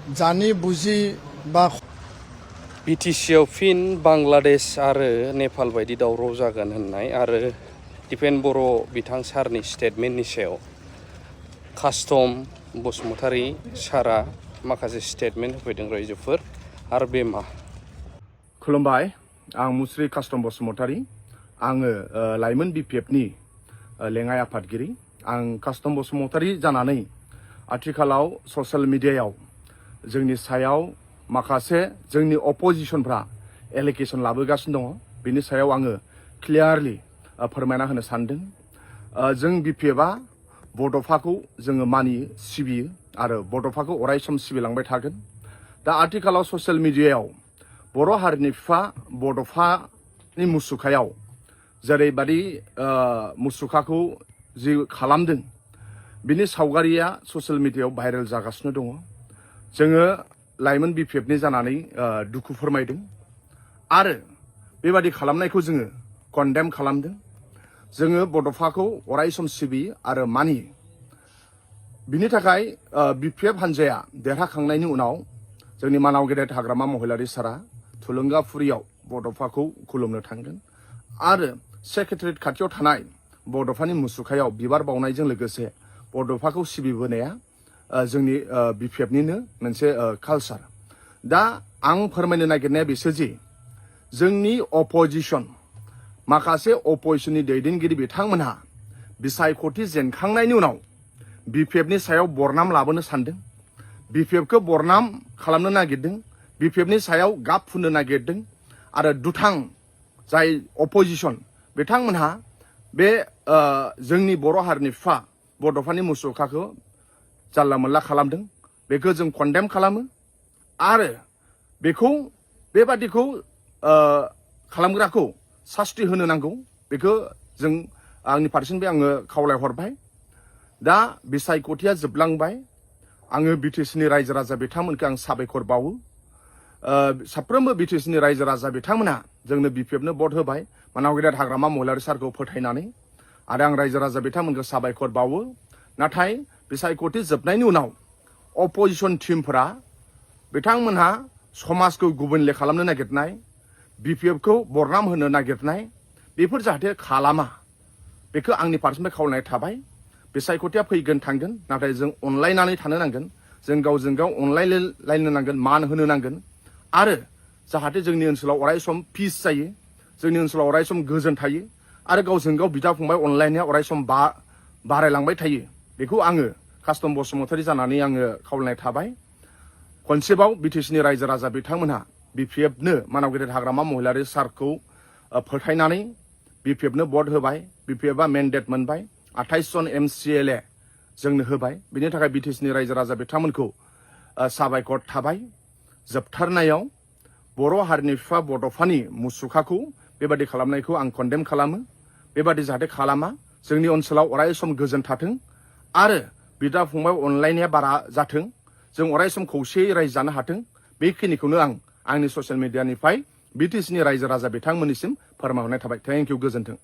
जानि बुजि बा बिटिसिआव फिन बांलादेश आरो नेपाल बायदि दावराव जागोन होननाय आरो दिपेन बर' बिथां सारनि स्टेटमेन्टनि सायाव कास्टम बसुमतारी सारा माखासे स्टेटमेन्ट होफैदों रायजोफोर आरो बे मा? खुलुमबाय, आं मुस्रि कास्टम बसुमतारी। आङो लाइमोन बिपिएफनि लेङाइ आफादगिरि। आं कास्टम बसुमतारी जानानै आथिखालाव ससियेल मिडियायाव जोंनि सायाव माखासे जोंनि अपोजिशनफ्रा एलिगेसन लाबोगासिनो दङ। बिनि सायाव आङो क्लियारलि फोरमायना होनो सानदों। जों बिपिएफआ बड'फाखौ जोङो मानियो, सिबियो आरो बड'फाखौ अरायसम सिबिलांबाय थागोन। दा आथिखालाव ससियेल मिडियायाव बर' हारिनि बिफा बड'फानि मुसुखायाव जेरैबादि मुसुखाखौ जि खालामदों, बिनि सावगारिया ससियेल मिडियायाव भाइरेल जागासिनो दङ। जोङो लाइमोन बिपिएफनि जानानै दुखु फोरमायदों आरो बेबादि खालामनायखौ जोङो कन्डेम खालामदों। जोङो बड'फाखौ अरायसम सिबियो आरो मानियो। बिनि थाखाय बिपिएफ हान्जाया देरहाखांनायनि उनाव जोंनि मानाव गेदेर हाग्रामा महिलारि सारा थुलुंगाफुरियाव बड'फाखौ खुलुमनो थांगोन आरो सेक्रेटारियेट खाथियाव थानाय बड'फानि मुसुखायाव बिबार बावनायजों लोगोसे बड'फाखौ सिबिबोनाया जोंनि बिपिएफनिनो मोनसे कालचार। दा आं फोरमायनो नागिरनाया बिसोरजि जोंनि अपोजिशन माखासे अपोजिशननि दैदेनगिरि बिथांमोनहा बिसायख'थि जेनखांनायनि उनाव बिपिएफनि सायाव बरनाम लाबोनो सानदों, बिपिएफखौ बरनाम खालामनो नागिरदों, बिपिएफनि सायाव गाब फुननो नागिरदों आरो दुथां जाय अपोजिशन बिथांमोनहा बे जोंनि बर' हारिनि बिफा बड'फानि मुसुखाखौ जानला मोनला खालामदों। बेखौ जों कन्डेम खालामो आरो बेखौ बेबादिखौ खालामग्राखौ सास्ति होनो नांगौ। बेखौ जों आंनि फारसेनिफ्राय आङो खावलायहरबाय। दा बिसायख'थिया जोबलांबाय। आङो बिटिसिनि रायजो राजा बिथांमोनखौ आं साबायखर बावो। साफ्रोमबो बिटिसिनि रायजो राजा बिथांमोनहा जोंनो बिपिएफनो भट होबाय, मानाव गेदेर हाग्रामा महिलारि सारखौ फोथायनानै, आरो आं रायजो राजा बिथांमोनखौ साबायखर बावो। नाथाय बिसायख'थि जोबनायनि उनाव अपोजिशन टिमफोरा बिथांमोनहा समाजखौ गुबुनले खालामनो नागिरनाय, बिपिएफखौ बरनाम होनो नागिरनाय, बेफोर जाहाथे खालामा, बेखौ आंनि फारसेनिफ्राय खावलायनाय थाबाय। बिसायख'थिया फैगोन थांगोन, नाथाय जों अनलायनानै थानो नांगोन। जों गावजों गाव अनलायलायनो नांगोन, मान होनो नांगोन आरो जाहाथे जोंनि ओनसोलाव अरायसम पिस जायो, जोंनि ओनसोलाव अरायसम गोजोन थायो आरो गावजों गाव बिदा फंबाय अनलायनाया अरायसम बारायलांबाय थायो। बेखौ आङो कास्टम बसुमतारी जानानै आङो खावलायनाय थाबाय। खनसेबाव बिटिसिनि रायजो राजा बिथांमोनहा बिपिएफनो मानाव गेदेर हाग्रामा महिलारि सारखौ फोथायनानै बिपिएफनो भट होबाय। बिपिएफआ मेन्डेट मोनबाय, 28 जन MCLA जोंनो होबाय। बिनि थाखाय बिटिसिनि रायजो राजा बिथांमोनखौ साबायखर थाबाय। जोबथारनायाव बर' हारिनि बिफा बड'फानि मुसुखाखौ बेबादि खालामनायखौ आं कन्डेम खालामो। बेबादि जाहाथे खालामा, जोंनि ओनसोलाव अरायसम गोजोन थाथों आरो बिदा फंबाय अनलायनाया बारा जाथों, जों अरायसम खौसेयै रायजो जानो हाथों। बेखिनिखौनो आं आंनि ससियेल मिडियानिफ्राय बिटिसिनि रायजो राजा बिथांमोननिसिम फोरमायहरनाय थाबाय। थेंक इउ, गोजोन्थों।